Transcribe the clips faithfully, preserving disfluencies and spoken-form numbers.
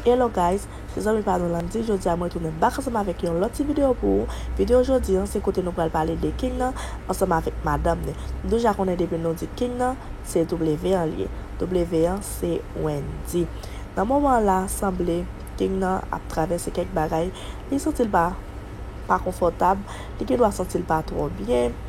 Hello guys, se zanmi pa nou Landy. Jodi a mwen tounen bak ansanm avèk yon lòt ti videyo pou ou. Videyo jodi an se kote nou pral pale de King nan ansanm avèk madanm ni. Nou deja konnen depi nou di King nan, se W an li ye. W an se Wendy. Nan moman la, sanble King nan ap travèse kèk bagay. Li santi l pa, pa konfòtab. Li gendwa santi l pa twò byen.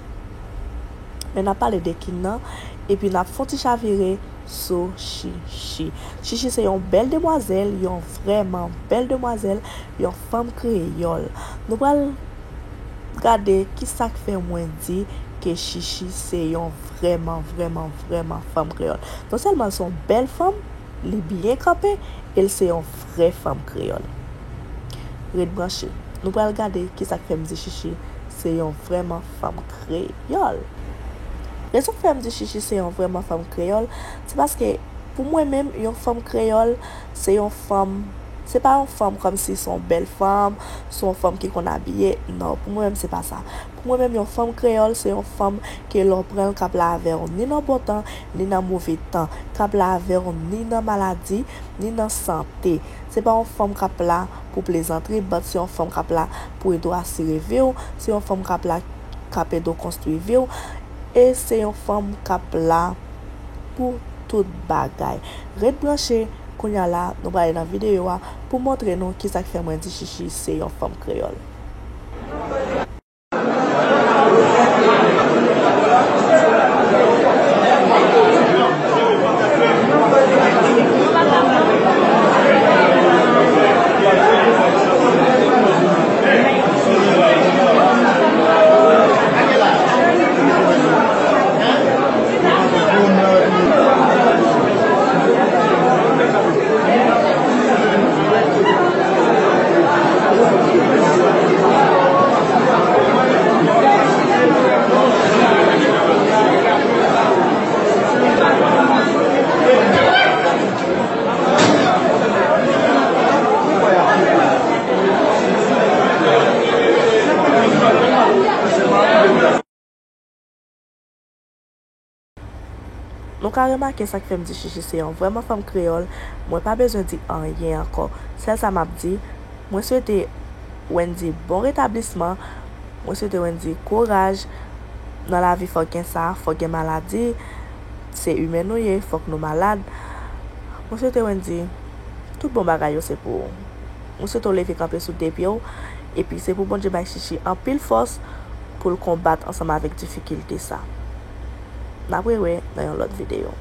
Men n ap pale de King nan. Epi n ap fè yon ti chavire sou Chichi. Chichi se yon bèl demwazèl, yon vrèman bèl demwazèl, yon fanm kreyòl. Nou pral gade ki sa k fè mwen di ke Chichi se yon vrèman, vrèman, vrèman fanm kreyòl. Non sèlman l se yon bèl fanm, li byen kanpe, e l se yon vrè fanm kreyòl. Ret branche. Nou pral gade ki sa k fè m di Chichi se yon vrèman fanm kreyòl. Rezon k fè m di Chichi se yon vrèman fanm kreyòl, se paske pou mwen menm, yon fanm kreyòl, se yon fanm, se pa yon fanm kòmsi se yon bèl fanm, se yon fanm ki konn abiye. Non, pou mwen menm, se pa sa. Pou mwen menm, yon fanm kreyòl, se yon fanm ke lè w pran l k ap la avè w ni nan bon tan, ni nan move tan, k ap la avè w ni nan maladi, ni nan sante. Se pa yon fanm k ap la pou plezantri, but se yon fanm k ap la pou ede w asire vi w, se yon fanm k ap la, k ap ede w konstwi vi w, e se yon fanm k ap la pou tout bagay. Ret branche, kounye a la, nou prale nan videyo a pou montre nou ki sa k fè mwen di Chichi se yon fanm kreyòl. Nou ka remake sa k fè m di Chichi se yon vrèman fanm kreyòl, mwen pa bezwen di anyen ankò. Sèl sa m ap di, mwen swete Wendy bon retablisman, mwen swete Wendy kouraj. Nan lavi fòk gen sa, fòk gen maladi, se imen nou ye, fòk nou malad. Mwen swete Wendy tout bon bagay yo se pou ou. Mwen swete w leve kanpe sou de pye w, epi se pou Bondye bay Chichi anpil fòs pou l konbat ansanm avèk difikilte sa. N ap rewè nan yon lòt videyo.